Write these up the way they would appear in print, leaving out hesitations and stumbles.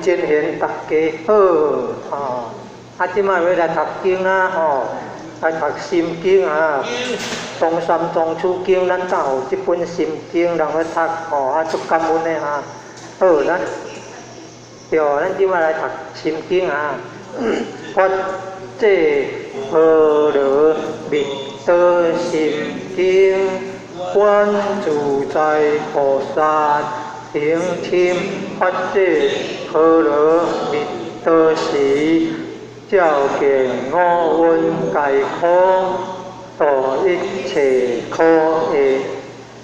真賢，大家好，吼！啊，這擺欲來讀經啊，吼，來讀心經啊，唐三藏取經，咱早有這本心經，人咧讀，吼，啊，足感恩的哈。好，咱對，咱這擺來讀心經啊。發這波羅蜜多心經，觀自在菩薩行深，發這波羅蜜多時，照見五蘊皆空，度一切苦厄。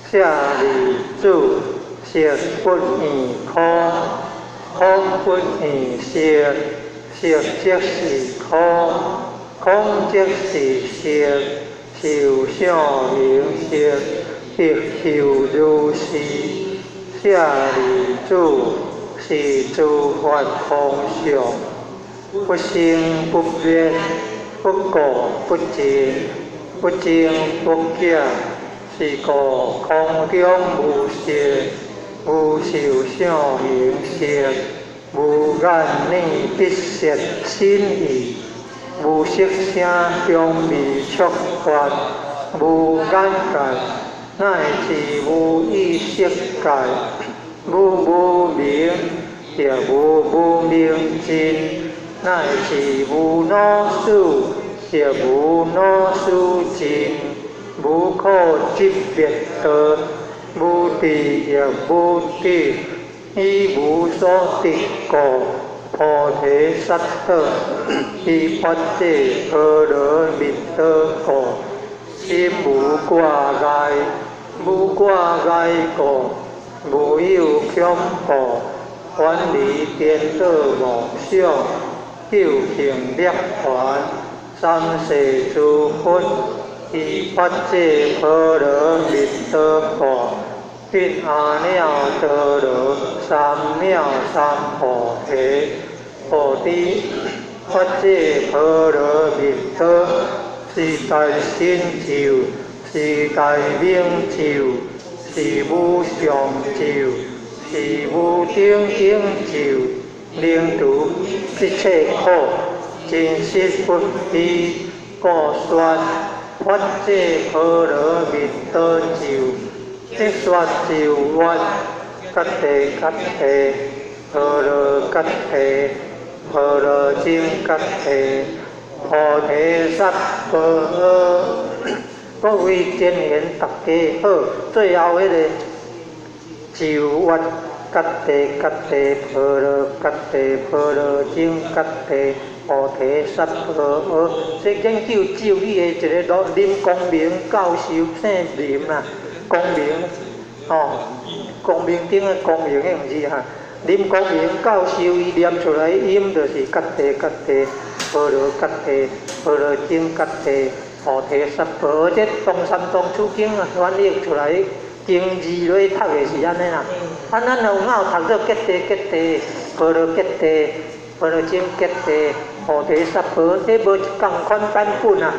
舍利子，色不異空，空不異色，色即是空，空即是色，受想行識，亦復如是。舍利子，是諸法空相，不生不滅，不垢不淨，不增不減。是故空中無色，無受想行識，無眼耳鼻舌身意，無色聲香味觸法，無眼界，乃至無意識界，無無明，亦無無明盡，乃至無老死，亦無老死盡，無可執滅道，無智亦無得，以無所得故，菩提薩埵，依發這波羅蜜多故，心無掛礙，無掛礙故，無有恐怖，遠離顛倒妄想，究竟涅槃，三世諸佛，依發這波羅蜜多故，得阿耨多羅三藐三菩提。菩提發這波羅蜜多，是大神咒，是大明咒，是無上咒，是無頂頂咒，能除一切苦，真實不虛。故說發這波羅蜜多咒，即說咒曰：揭諦揭諦，波羅揭諦，波羅僧揭諦，菩提薩婆訶。各位真賢，大家好。最後彼個咒曰：揭諦揭諦，波羅揭諦，波羅僧揭諦，菩提薩婆訶。這研究咒語的一个林光明教授，姓林啦，光明，吼，光明頂的光明彼毋是哈。林光明教授伊念出來音就是揭諦揭諦，波羅揭諦，波羅僧揭諦，菩提薩婆訶。這唐三藏取經啊，翻譯出來經字落讀的是按呢啦。啊，咱有影有讀做揭諦揭諦，波羅揭諦，波羅僧揭諦，菩提薩婆訶，這無仝款版本啊。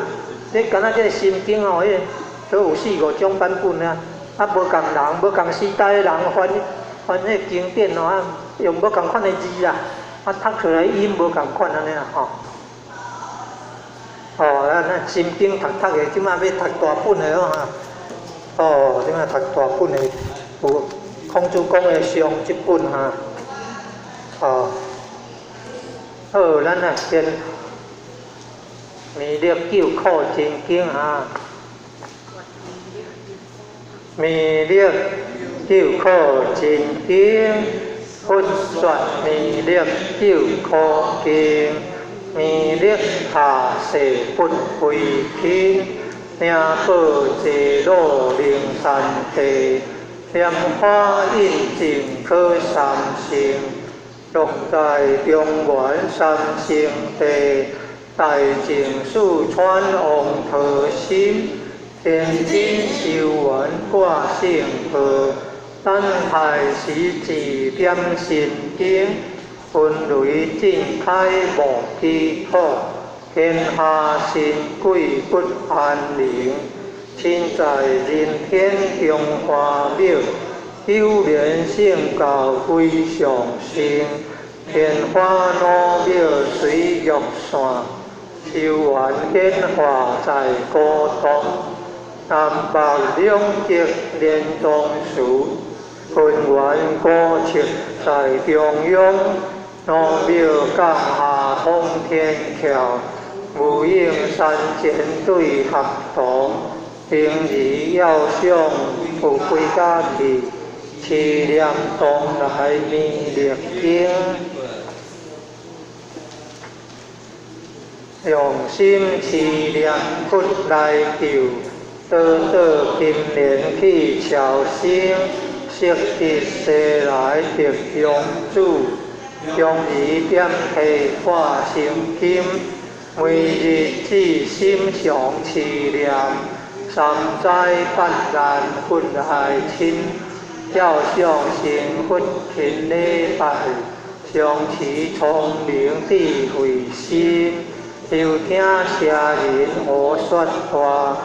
這敢若這个心經哦，彼都有四五種版本啊。啊，無仝人，無仝時代的人翻翻彼個經典哦，啊，用無仝款的字啦，啊，讀出來音無仝款按呢啦吼。哦，啊，咱心經讀讀的，這擺欲讀大本的哦哈。哦，這擺讀大本的，有孔子講的上這本哈。哦，好，咱來先彌勒救苦真經哈。彌勒救苦真經，佛說彌勒救苦經，彌勒下誓不悔輕，聽報濟老靈山地，蓮華印證可三乘，樂在中原三聖地，大淨四川王陀心，天津修緣掛聖號，等待時至點心經，雲雷震開無基土，天下神鬼不安寧。親在人天中華廟，有緣聖教歸上升，天花老廟水玉山，修缘显化在古洞，南北兩極連莊寺，分源古迹在中央，老廟降下通天橋，無影山前對合同，靈兒要想有歸家去，持念東來彌勒經。用心持念佛來救，倒倒金蓮去超生，色得西來得永子，將兒點提化成金，每日至心常持念，三災八難佛愛親，照相成佛勤禮拜，常持聰明智慧心。又聽邪人胡說話，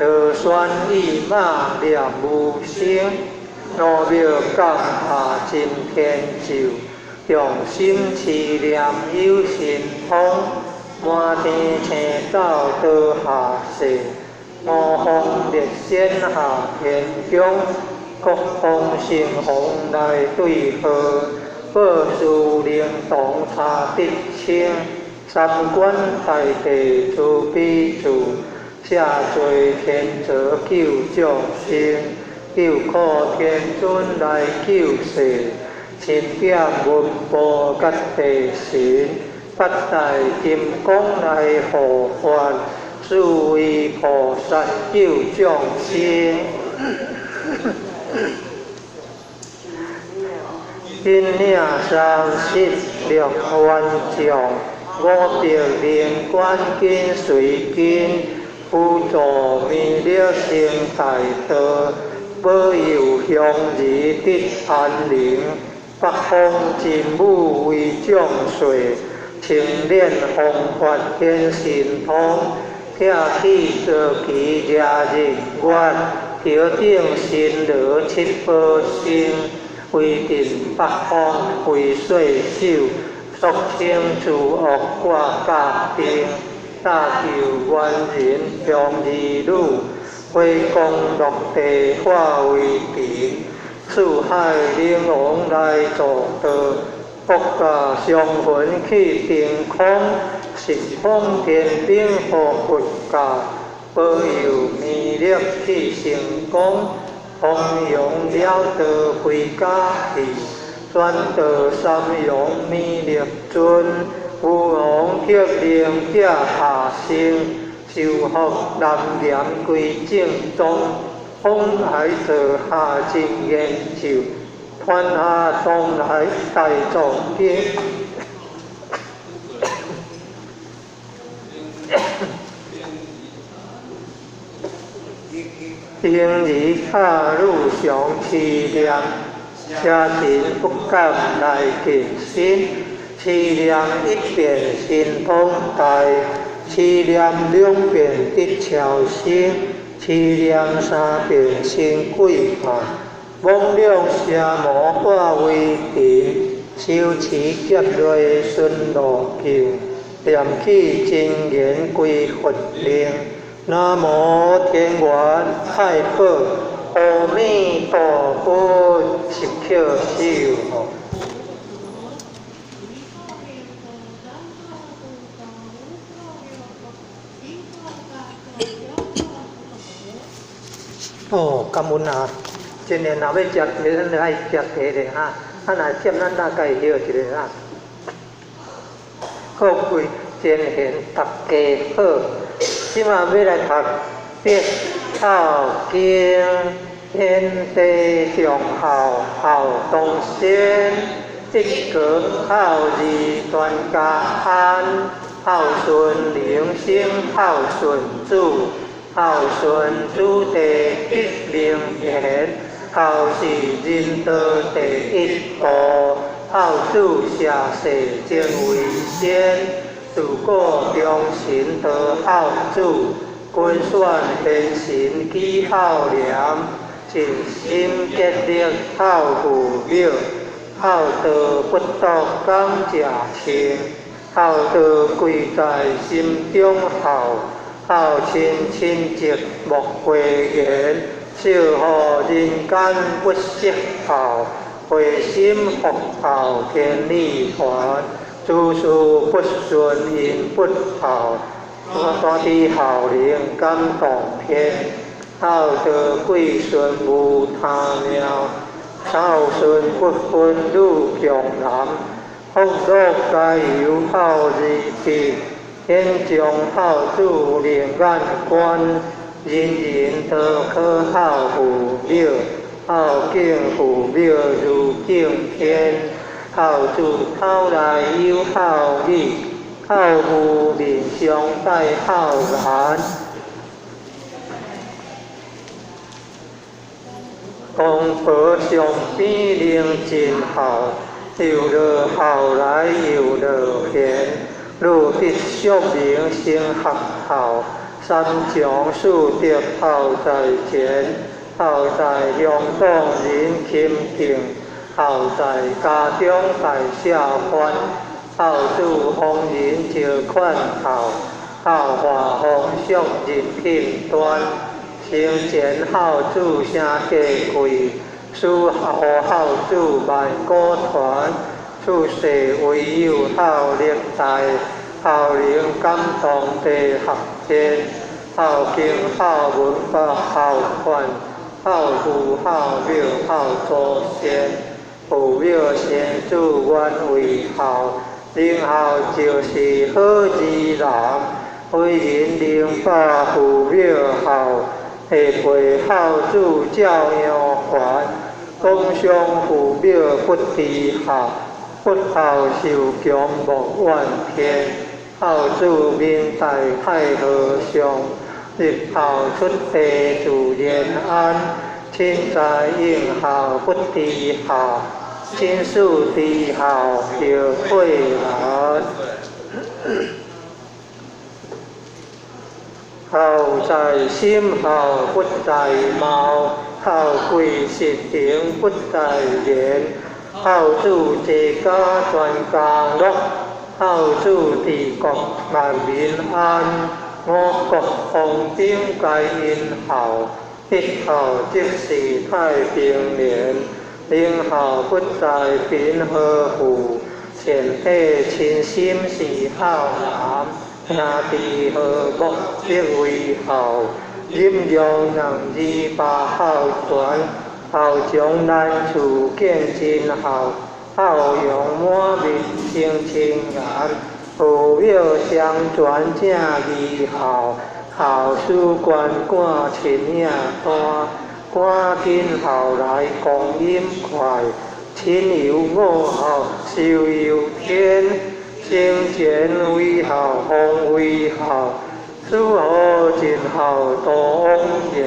螺旋意馬念無聲，老廟降下真天咒，用心持念有神通，滿天星斗倒下世，五方列仙下天宮，各方神王來對號，報事靈童查得清。三官大帝慈悲住，下濟天澤救眾生，救苦天尊來救世，钦點文部甲地神，八大金剛來護法，四位菩薩救眾生。金領36萬將。五百靈官緊隨跟，輔助彌勒成大道，保佑鄉兒得安寧。北方真武為眾世，青蓮弘法顯神通，拆起坐騎掠日月，頭頂神羅七寶星，威震北方為歲首。俗稱諸惡掛甲兵，大救元人鄉兒女，回光落地化為平，四海靈王來助道，國家雙魂去晴空，十方天兵護佛教，保佑彌勒去成功，弘揚了道回家去。轉道三陽彌勒尊，有王克靈者下生，修福南岩歸正宗，風來坐下真言咒，傳下東來大藏經。嬰兒下女常持念。邪神不敢來近身，持念一遍神通大，持念兩遍得超生，持念三遍成鬼判，罔兩邪魔化為塵，修持劫內順路徑，念起真言歸佛靈，南無天元太保。阿彌陀佛，十曲手。哦，感恩啊！今年若欲食茶，咱就愛食茶咧哈。啊，若欠咱大家歇一下啊。各位前賢，大家好，這馬欲來讀《百孝經》。天地上孝孝東先，一國孝義全家安，孝順靈生孝順子，孝順子弟得名言，孝是人道第一步，孝子下世前為先，自古忠臣多孝子，君選賢臣舉孝廉。盡心竭力孝父母，孝孝道不獨講食穿，孝道貴在心中孝，孝親親戚莫過言，惜予人間不惜孝，會心復孝天理還，諸事不順因不孝，大智孝能感動天，孝道貴順無他妙，孝順不分女強男，福祿佳由孝義別，顯忠孝子靈眼觀，人人都可孝父母，孝敬父母如敬天，孝子頭內有孝理，孝父面上帶孝顏。公婆上邊能盡孝，又落孝來又落賢，女得淑名先學孝，三從四德孝在前，孝在鄉黨人親敬，孝在家中大社歡，孝子逢人招款孝，孝化風俗人品端。生前孝子聲價貴，死後孝子萬古傳。處世唯有孝力大，孝能感動地合天。孝敬孝文化孝款，孝父孝母孝祖先。父母生子原為孝，仁孝就是好兒男。為人能把父母孝，下輩孝子照樣還。講傷父母不知孝，不孝受強莫怨天。孝子面帶太和尚，日後出地自然安。親在應孝不知孝，親事知孝後悔難。孝在心，孝不在貌，孝貴實行不在言。孝子齊家全家樂，孝子治國萬民安。五穀豐丁皆因孝，一孝即是太平年。仁孝不在貧和富，善體親心是孝男。兄弟和睦即為孝，忍讓兩字把孝傳。孝將難處見真孝，孝容滿面生清顏。父母相傳正義孝，孝事關趕親影單。趕緊孝來光陰快，親猶五孝壽猶天。生前為孝，方為孝，死後盡孝多枉然。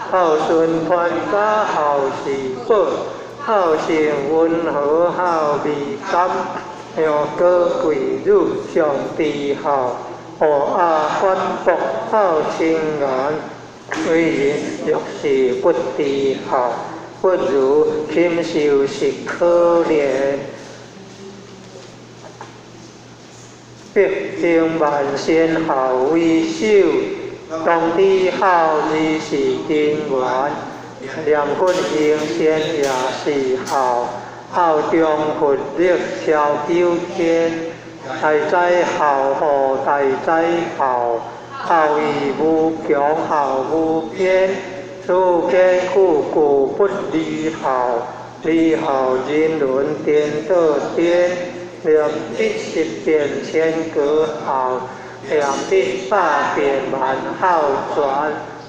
孝順傳家孝是寶，孝性溫和孝味甘。香高貴女上知孝，烏鴉反駁孝清顏。為人若是不知孝，不如禽獸是可憐。北京萬善孝為首，當知孝義是根源。念佛行善也是孝，孝中佛力超九天。大哉孝乎大哉孝，孝義無窮孝無邊。世間句句不離孝，離孝人倫顛倒顛。念得十遍千個孝，念得百遍萬孝全，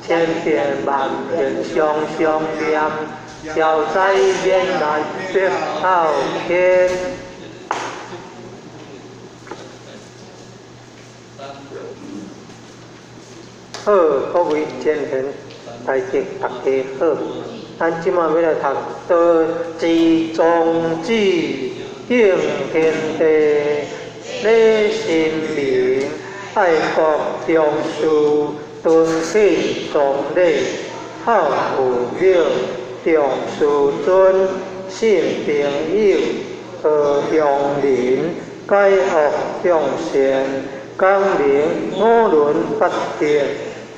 千遍萬遍常常念，消災免難必孝天。好，各位前賢大德，大家好。咱這馬欲來讀道之宗旨，敬天地，禮神明，愛國重視，敦品崇禮，孝父母，重師尊，信朋友，和鄉鄰，解惡向善，講明五倫八德，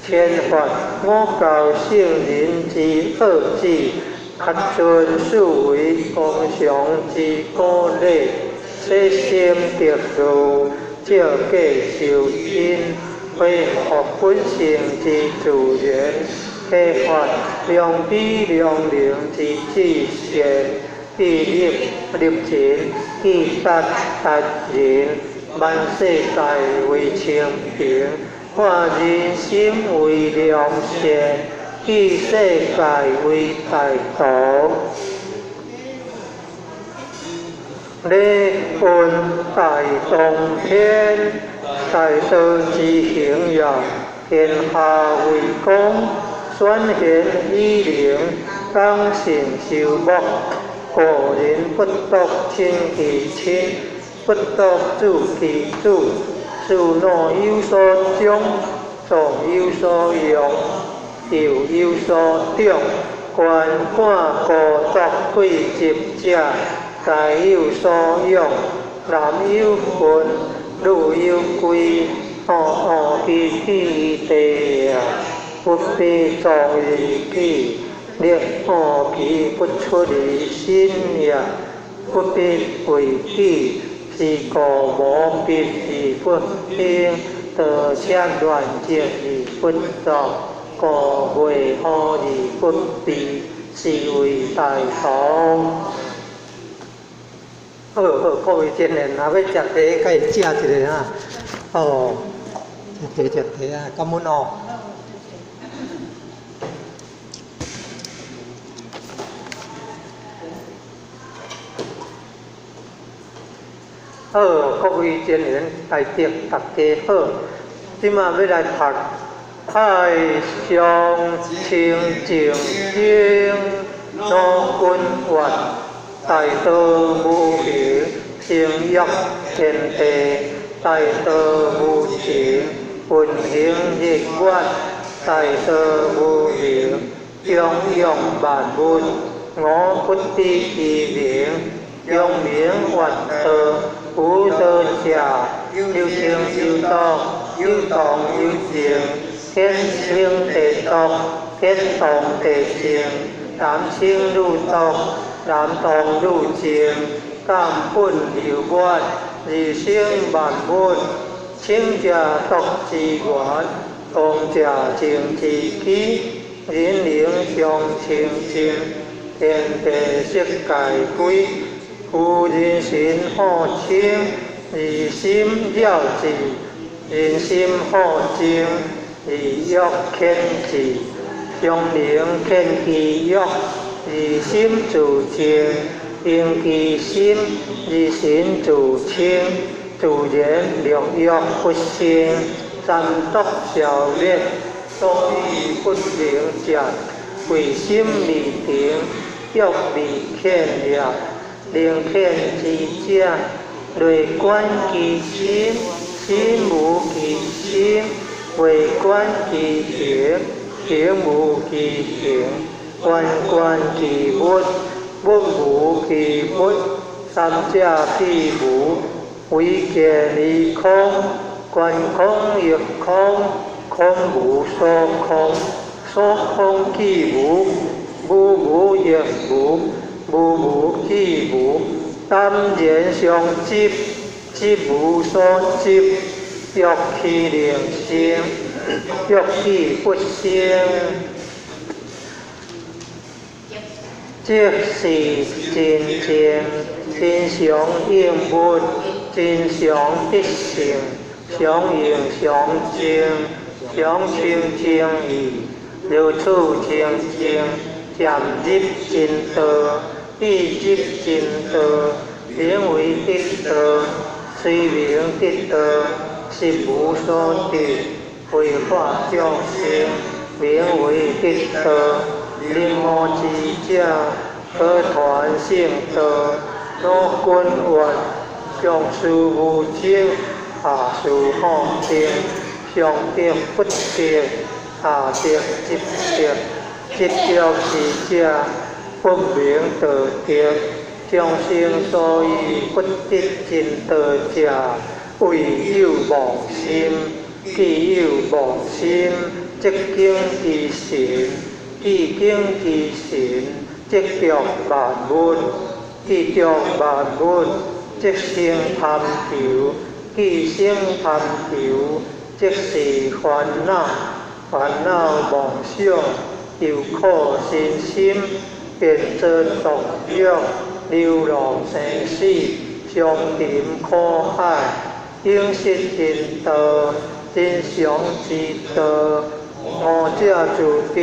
千發五教聖人之奧旨，恪遵四維功常之古禮，洗心滌慮，照過修真，恢復本性之自然，開發良知良能之至善，致力立情，致達達人，萬世界為清平，化人心為良善，以世界為大道。禮聞大東天，大道之行也，天下為公，選賢與能，講信修睦。古人不獨親其親，不獨子其子，事若有所長，壯有所用，幼有所長，權官孤獨貴執者，皆有所養。男有分，女有貴，學學其去地也，不必壯於己，力學其不出於心也，不必為己，是故無必而不興，道切亂節而不作，故未可而不備，是謂大道。好好，各位真緣，若欲食茶，共伊食一下哈。哦，食茶食茶啊，感恩哦。好，各位真緣大德，大家好。這馬欲來讀《太上清淨經》老君願，大道無形，成育天地；大道無情，運行日月；大道無形，養育萬物。我不知其名，用名曰道。無道者，有情有道，有動有靜，天清地濁，天動地靜，男清女濁，男動女靜，感本流月，而生萬物。清者濁之源，動者靜之基，人靈相清淨，天地色界歸。夫人心好清，而心了之；人心好靜，而欲遣之。常能遣其欲，而心自靜；用其心，而神自清。自然六欲不生，三毒消滅，所以不能食。為心未定，欲未遣也。能遣之者，內觀其心，心無其心；外觀其形，形無其形；觀觀其物，物無其物。三者譬無，唯見於空。觀空亦空，空無所空，所空即無，無無亦無，無無即無。耽然相執，執無所執。欲去能生，欲去不生。即是真正，真常應物，真常必性，常用常靜，常清淨義，如此清淨，漸入真道，已入真道，名為得道，雖名得道，實無所得，非化眾生，名為得道。能悟之者，可傳聖道。老君曰：上師無情，下師好定，上得不得，下得即得。執著之者，不明道德，眾生所以不得真道者，為有妄心。既有妄心，則境之神；既境之神，則著萬物；既著萬物，則生貪求；既生貪求，則是煩惱。煩惱妄想，憂苦身心，便作毒藥，流浪生死，相沉苦海，永失真道，真常之道。悟者自得，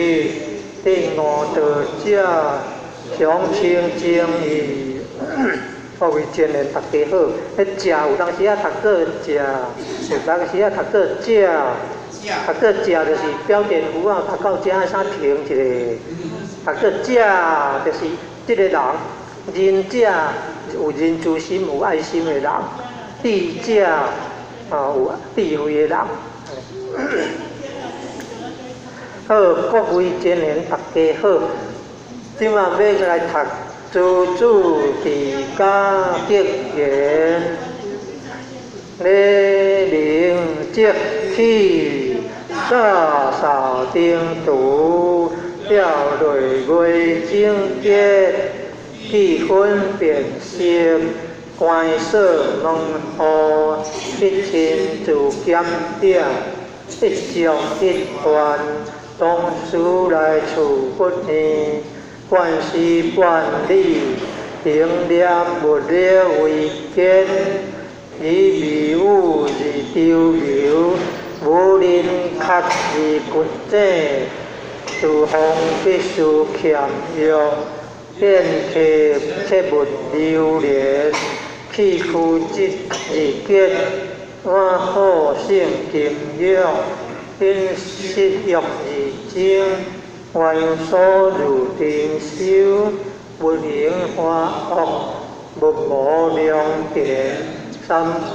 得悟道者，常清淨義。各位真言，大家好。彼食有當時仔讀做食，有當時仔讀做食。讀做食就是標點符號讀到遮愛啥停一下。讀做者就是這個人，仁者有仁慈心、有愛心的人，智者啊有智慧的人。好，各位真言，大家好。這馬欲來讀《諸子治家格言》，黎明即起，灑掃燈廚，吊淚月整潔，去分辨色，關鎖門戶，一親自檢點，一將一還，同事來處不厭，貫事辦理，凝念物力為堅，以微雨而周流，無寧渴而掘井，廚房必須儉約，宴客切勿流連，器具質而潔，碗好勝金玉，飲食欲而精，園所如珍修，勿營花屋，勿謀良田，三姑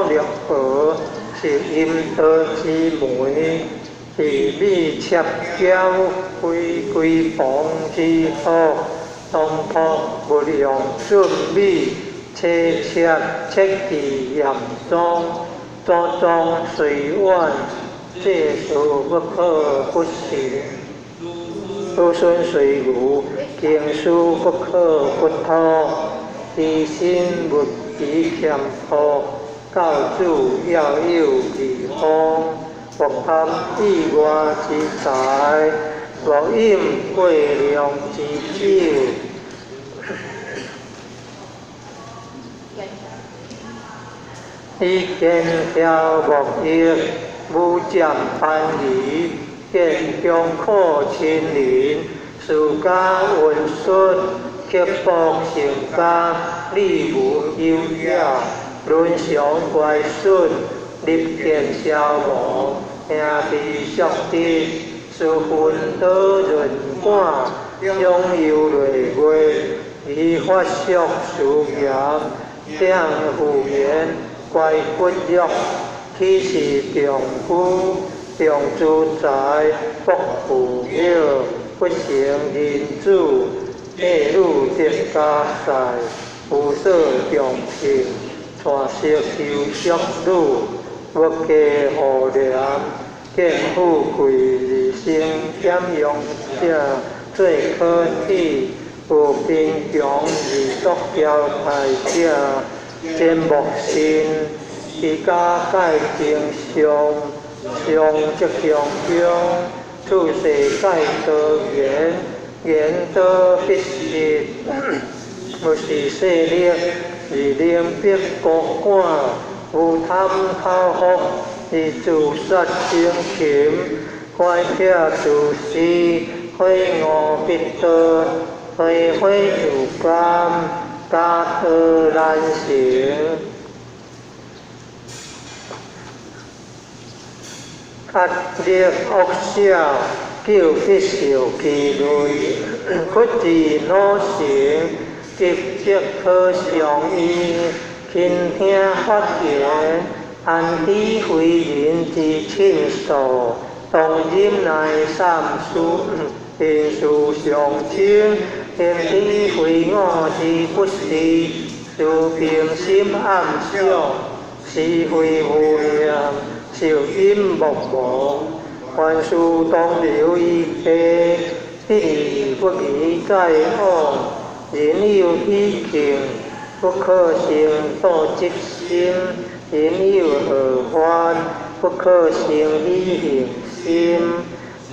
六婆是陰道之門，是米切繳非歸房之福。當鋪勿用準米，切切切忌鹽裝，祖宗雖遠，祭祀不可不信；子孫雖愚，經書不可不通。居心勿移儉樸，教子要有義風。莫貪意外之財，莫飲過量之酒。以兼挑莫役，武將攀夷，見中苦親鄰，事家溫順，刻薄成家，禮無優雅，倫常乖順，立見消磨，兄弟相得，事分多潤管，長憂累月，依法俗事嚴，點敷衍，乖骨肉，起是重夫，重資財，薄父母，不成人子，嫁女得家婿，無所重聘，娶媳求淑女，勿嫁戶廉，見富貴而生儉用者，做可恥；有貧窮而作嬌態者，真莫信。居家蓋正上，上則向中，處世蓋多言，言多必失。無視勢力而能逼高官，無貪口福而自殺精勤，懷癖自私，悔悟必多，悔悔自甘，家道難成。壓力惡小，久必受其累；屈智腦成，急則可相依。傾聽法言，安知非人之親屬？當忍耐三思，人事尚清，天地非我之不是，持平心暗想，是非無量，受陰莫忘，凡事當留一切，一不疑在往，人有喜慶，不可生妒嫉心；人有禍患，不可生喜恨心。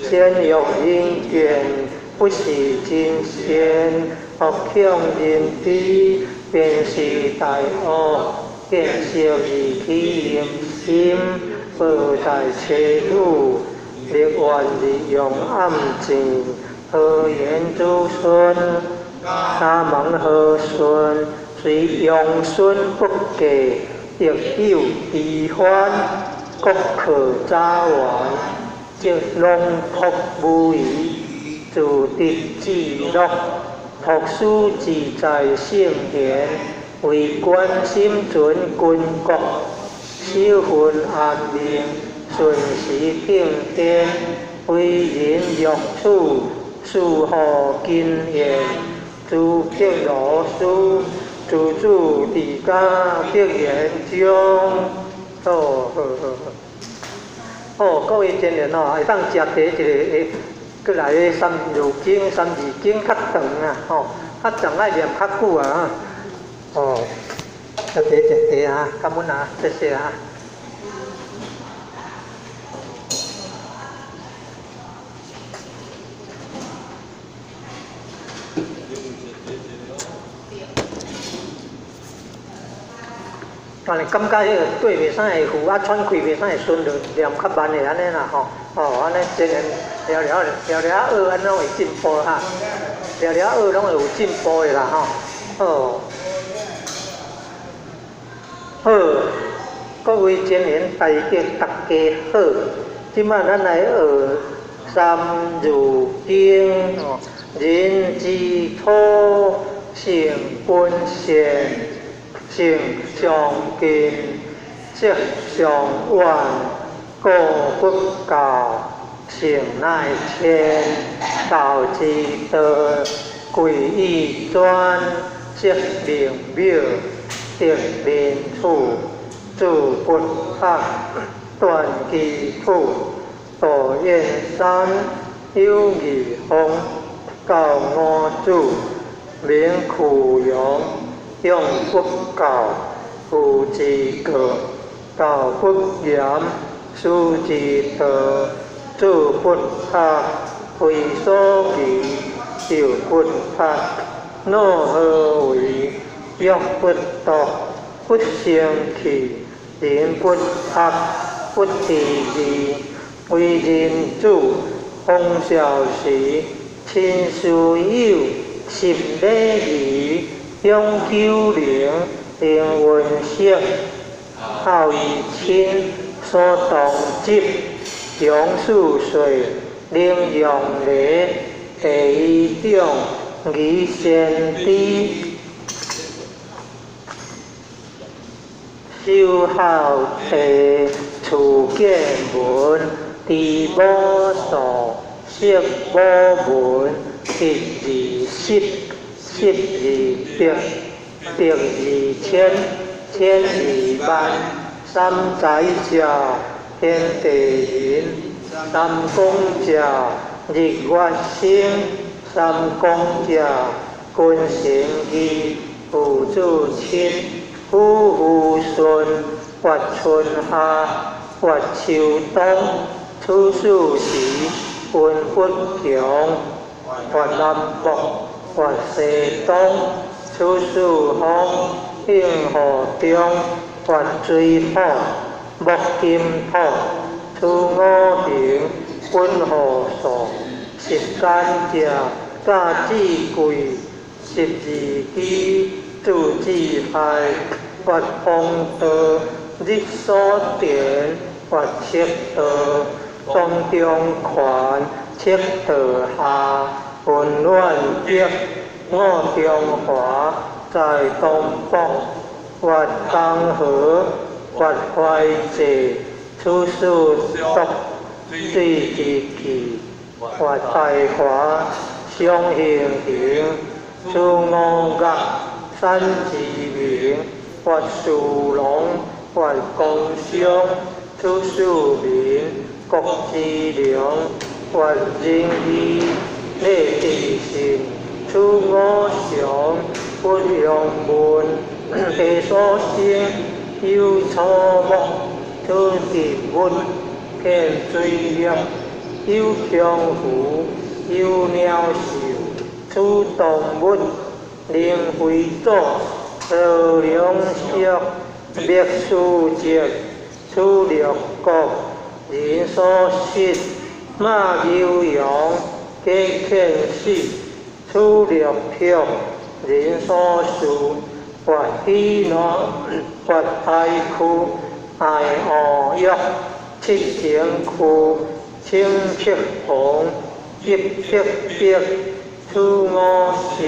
善欲人見，不是真善；惡向人知，便是大惡。見色而起淫心，報大車主，歷願日用暗箭，何言子孫？沙門和順，雖養孫不嫁，亦有悲歡，國可乍完，則朗託無疑，自得至樂，託事自在聖賢，為官心存君國，守分安命，順時聽天，為人欲處，事何經驗？諸畢羅斯，自住佇家得言中。哦，好好好。哦，各位真人哦，會當食茶一个，會閣來三字經，三字經較長啊，吼，較長愛念較久啊。哦，食茶食茶啊，感恩啊，謝謝啊。但是感覺彼个對袂使會赴，啊喘氣袂使會順，就念較慢的按呢啦吼。哦，按呢真然了了了了學，按攏會進步哈。了了學攏會有進步的啦吼。哦，好，各位真言大德大家好。這擺咱來學《三字經》哦，人之初，性本善。性相近，習相遠。故不教，性乃遷。道之道，貴以專。則明表，得民處，子不學，斷機杼。道遠山，有義方，教五子，名俱揚。養不教，父之過；教不嚴，師之惰。子不學，非所宜；幼不學，樂何為？欲不獨，不成器。人不學，不知義。為人子，忠孝時，親師友，習禮儀。養九齡，能文飾，孝義親，所當執。長四歲，能讓梨，第一長，儀先知。守孝悌，處見聞，知母數，識母文，一而十。十而百，百而千，千而萬。三才者，天地人；三光者，日月星；三公者，君臣義，父子親，夫婦順。月春夏，月秋冬，處四時，君不窮。月南北，月西東，處四方，應河中。月水土，木金土，處五行，本何數？十簡者，甲至貴；十二支，子之害。月風道，日所田，月赤道，當中權，赤道下，溫暖北，五中華，在東北。月江河，月懷濟，處四篤，水之氣。月大華，雙行行，此五岳，山之名，佛事龍，佛光相，此四民，國之良，佛仁義，禮智信，此五常，不用問，地所生，有草木，此植物，見水域，有羌胡，有鳥獸，此動物，靈非祖，何良色，滅數籍，此六國，人所失，馬牛羊，皆遣死，此六畜，人所飼，佛喜怒，佛哀哭，愛惡欲，七情區，青色紅，急色白，此五色，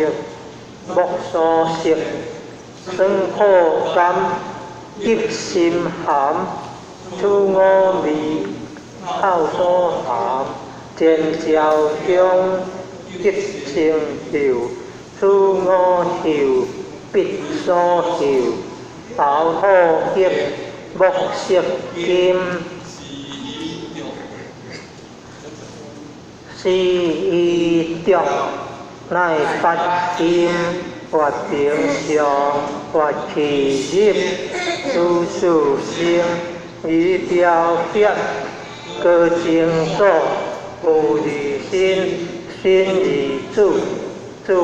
目所色，酸苦甘，急心鹹，此五味，口所含，前兆中，得成就，此五嗅，鼻所嗅，頭土劫，目色金，思意著，乃發音，發平常，發氣入，此四生，以表別，高精祖，父二身，身二子，子二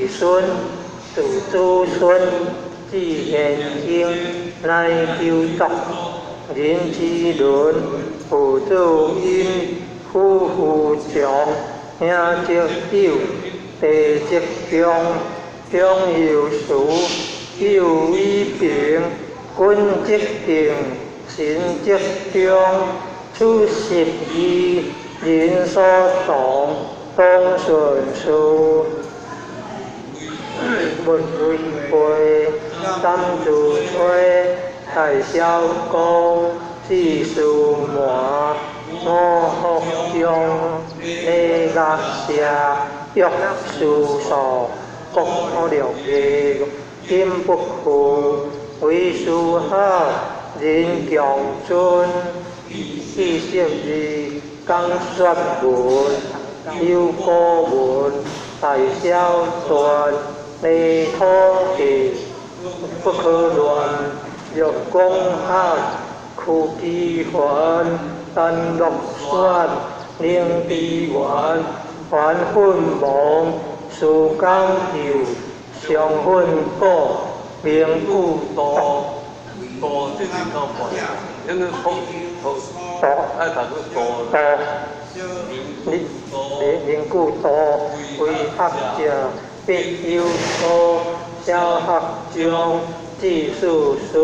孫，子子孫，至現今，乃九族，人之倫，父子因，夫婦長，兄則友，弟則兄，長有慈，友以平，君則敬，臣則忠，此十二，人所同，當順事，勿違背，三自吹，大小公，四司瞞，五福中，禮樂射，玉書數，國六藝，金不負，為師好，人強尊，42講說文，有古文，大小篆，禮土地，不可亂，若講學，屈機還，丹樂選，靈智源，凡奮亡，事講究，上奮果，明故道，道這是高佛，因為福福道愛讀個道，道，你凝固道，為學者必有初，小學中，知事書，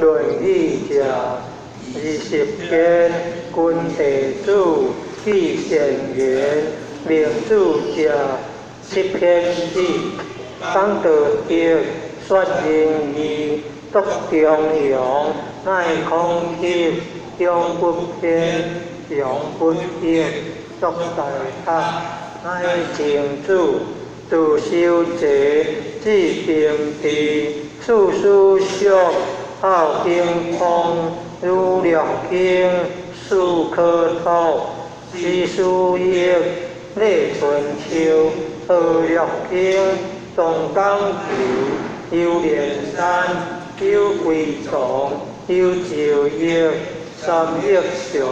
論語者，20篇，君弟子，記善言，明主者，七篇子，講道德，說仁義，篤中庸，乃孔翕，中不偏，常不逆，作大學，乃靜子，自修齊，至平治，處思想，好精通，儒略經，事可托，知書易，禮春秋，學略經，東講求，遊連山，有歸藏，有就業，三益常，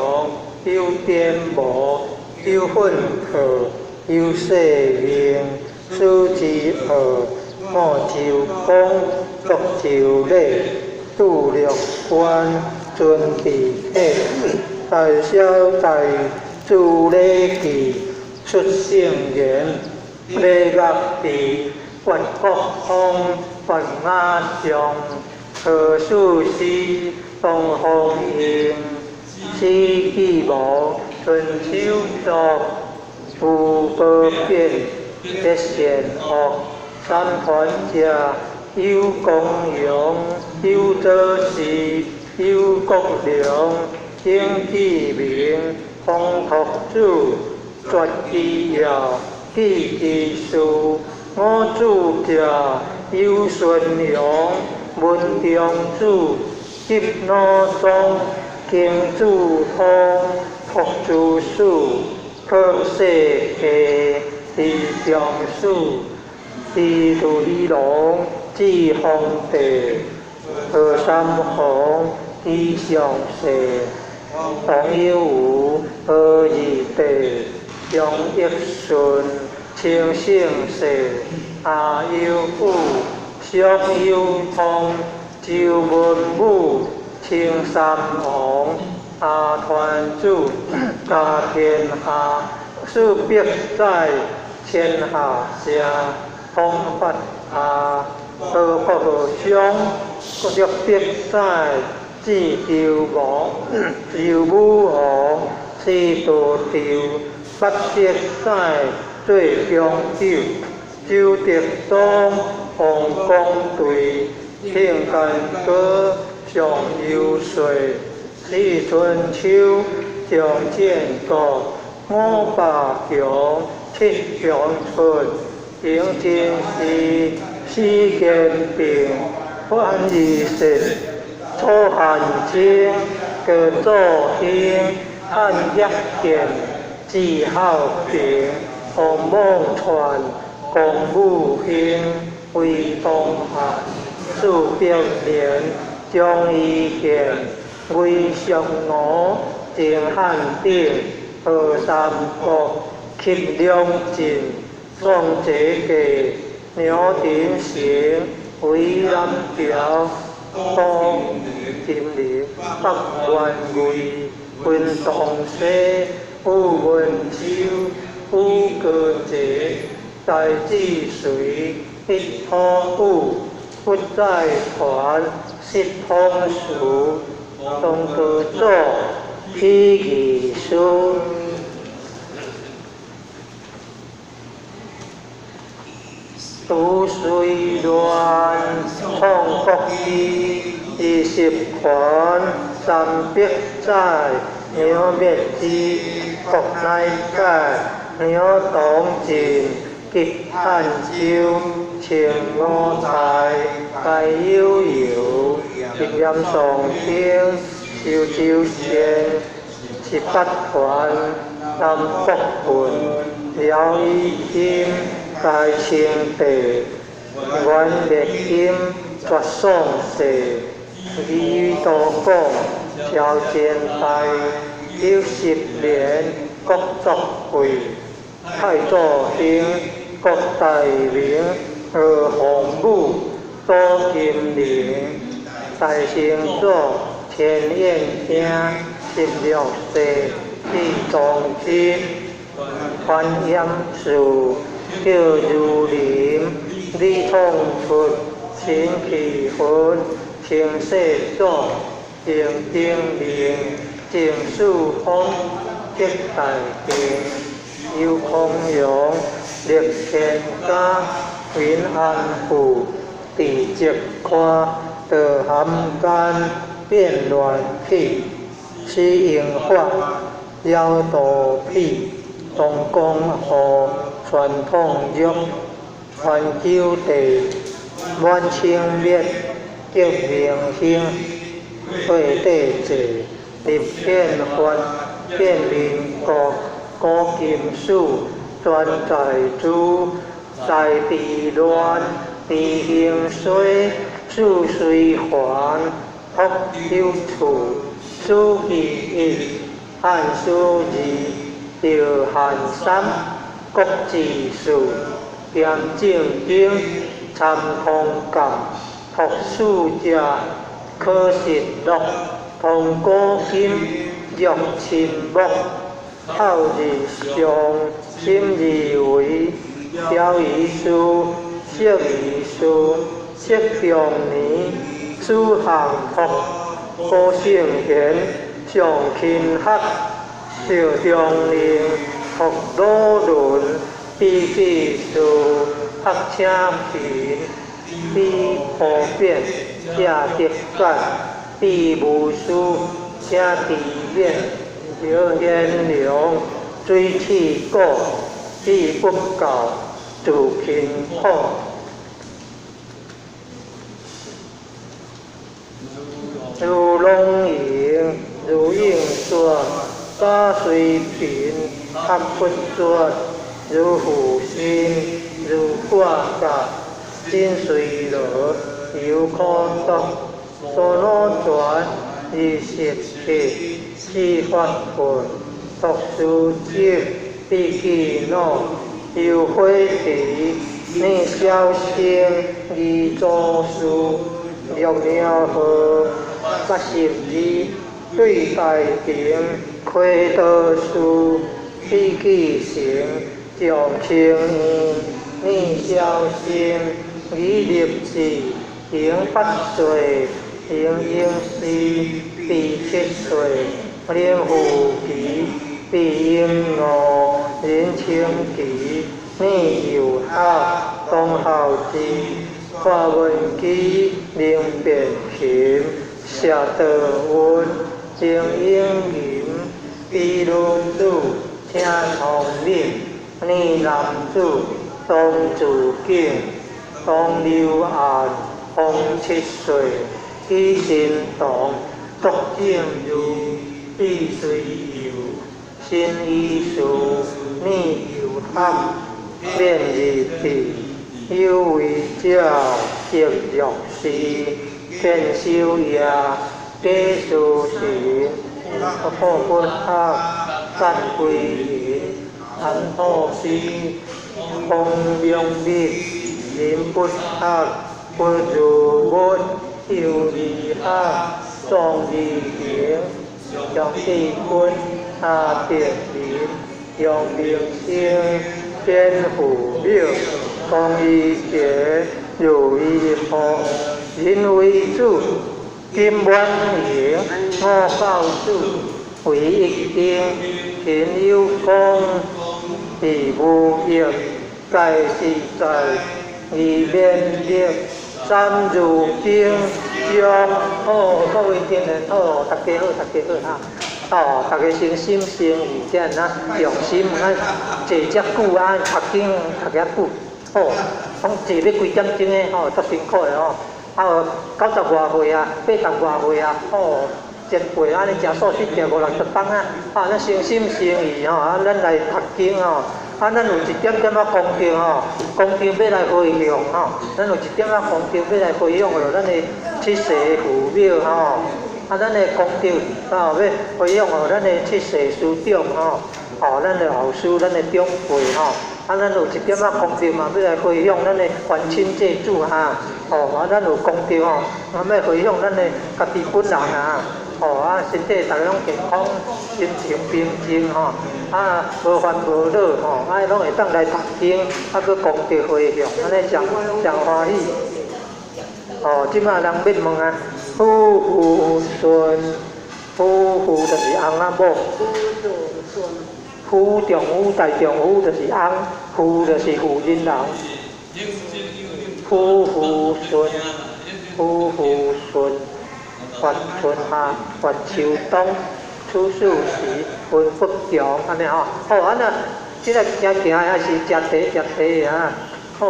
有顛無，有訓課，有世命，此之學，五洲公，獨就禮，度略觀，尊地體，大小大，著禮記，出聖言，禮樂治，佛國通，佛馬上，何事師，東方應，史記無，春秋作，無不變，得善惡，三團者，有公陽，有左氏，有國良，經濟明，風託子，絕之要，記之事，五五祖者，游孙阳，文中子，吉老宗，金子通，托诸师，破世系，李长史，司徒李龙，志皇帝，何三皇，李上世，王有余，何二帝，张益顺，清圣世，阿有武，双有通，周文武，青三王，阿团主，家天下，四百载，千下城，通发下，何国和尚，六百载，至周王，周武王，四道场，八百载，做中九，周德宗，王公队，庆干哥，上游岁，四春秋，张建国，五百强，七强出，迎真寺，四坚平，范义实，楚汉清，高祖兴，汉业建，志孝平，王梦传，龚武兴，魏东汉，四百年，张义贤，魏尚吴，郑汉鼎，何三国，乞两晋，宋哲价，牛廷成，韦南桥，苏金林，北元魏，温东西，武文秋，武高杰，戴志隋，一土武，不在团，释通俗，唐高祖，起义师。拄随乱，创国基，20环，300载，杨灭之，国乃解，杨东晋，吉汉州，清五代，该悠游，一念上天，修州县，18团，南国郡，辽以金，大清帝，元灭金，绝宋世，李道广，萧前代，90年，国作会，太祖兴，国大明，何洪武，左金陵，大成祖，千燕京，16世，李宗之，潘延树，叫如林，李创出，陈启魂，清世祖，郑丁明，郑世峰，吉大定，游空阳，历天家，云安府，地泽宽，道含间，变乱起，施英法，妖道痞，东江河，传统玉，环球地，满清灭，革明兴，会帝制，立宪法，建民国，古金史，专在主，在地乱，地兴衰，四随环，福有处，书记一，汉书二，赵汉三，国志四，严正经，参通鉴，托书者，可实录，通古今，玉亲木，孝日上，心而为，表仪师，释义师，释中年，史项福，古圣贤，上勤学，赵中令，福鲁伦，比记事，学请勤，比普遍，谢德感，比无师，请知勉，刘贤良，水气鼓，比不教，自勤苦。如龙盈，如应说，大随贫，合不绝，如负心，如挂甲，真随罗，犹可得，娑罗转，二十七，四法分，读书者，必记脑，有火池，念小声，二祖师，六鸟号。82，对大庭，亏道士，毕记成，将清院，念小声，以立志，行八岁，行应时，第七岁，灵护旗，必应悟，人清旗，念有学，当孝之，华文机，灵变琴。谢道运，郑英银，比女子，请聪明，念男子，当自景，当流岸，方七岁，起神童，独正如，必随游，新医师，念有学，免日地，有为者，即弱势。天修业，假书神，破不合，杀归仁，安土师，风明日，人不合，不如物，有义合，壮义行，杨志军，阿德林，杨明星，天父庙，江一杰，如意福。人为主，金满盈，五教主，为一经，勤有功，是无益，在是在，二免力，三如经，将好，各位听众好，大家好，大家好哈。哦，大家先心诚意，这样啊，用心啊，坐遮久啊，读经读遮久，好，拢坐欲几点钟的吼，足辛苦的吼。啊，有90外岁啊，80外岁啊，吼，前辈按呢食素食食五六十冬啊，啊，咱诚心诚意吼，啊，咱来读经吼，啊，咱有一點點仔功德吼，功德欲來回向吼，咱有一點仔功德欲來回向予咱的七世父母吼，啊，咱的功德啊，欲回向予咱的七世師長吼，哦，咱的老師，咱的長輩吼。啊，咱有一點仔功德嘛，欲來回向咱的還親債主哈，哦，啊，咱有功德吼，啊，欲回向咱的家己本人啊，哦，啊，身體逐家攏健康，心情平靜吼，啊，無煩無惱吼，啊，攏會當來讀經，啊，閣功德回向，按呢上上歡喜。哦，這馬人欲問啊，夫婦順，夫婦就是翁仔某。夫丈夫大丈夫就是翁，婦就是婦人人。夫婦順，夫婦順，發春夏，發秋冬，處暑時，分福強，按呢吼。好，按呢，這个行行還是食茶食茶的啊。好，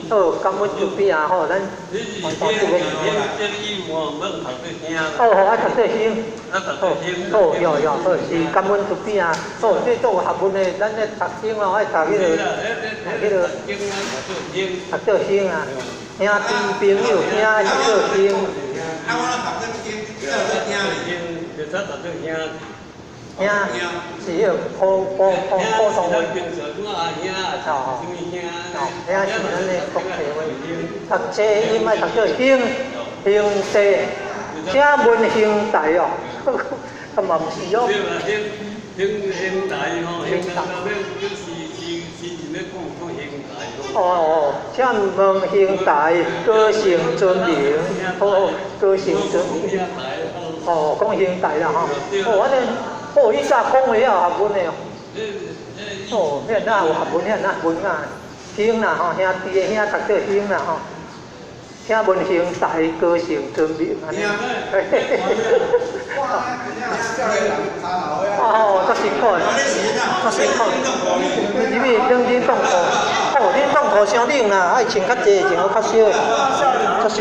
好，感恩慈悲啊！吼，咱哦，好，愛讀做兄。好，好，哟哟，好，是感恩慈悲啊！好，這都有學問的，咱咧讀經哦，愛讀彼个，彼个，讀做兄啊，兄弟朋友，兄愛讀做兄。啊，我讀做兄，讀做兄。兄是彼个普普普普通話。哦哦，兄是咱的國際話。讀冊音愛讀做兄兄弟，請問兄弟哦，啊嘛毋是哦。兄兄弟吼，兄弟哦哦，請問兄弟，高姓尊名？好，高姓尊名。哦，講兄弟啦吼。哦，按呢，哦，以早講話遐有學問的哦。哦，遐哪有學問？遐哪文啊？兄啦吼，兄弟的兄讀做兄啦吼。請問兄弟，高姓尊名？按呢。哇，哦，足辛苦的，足辛苦。入去冷冷凍庫，哦，冷凍庫傷冷啦，愛穿較濟，穿好較燒，足辛。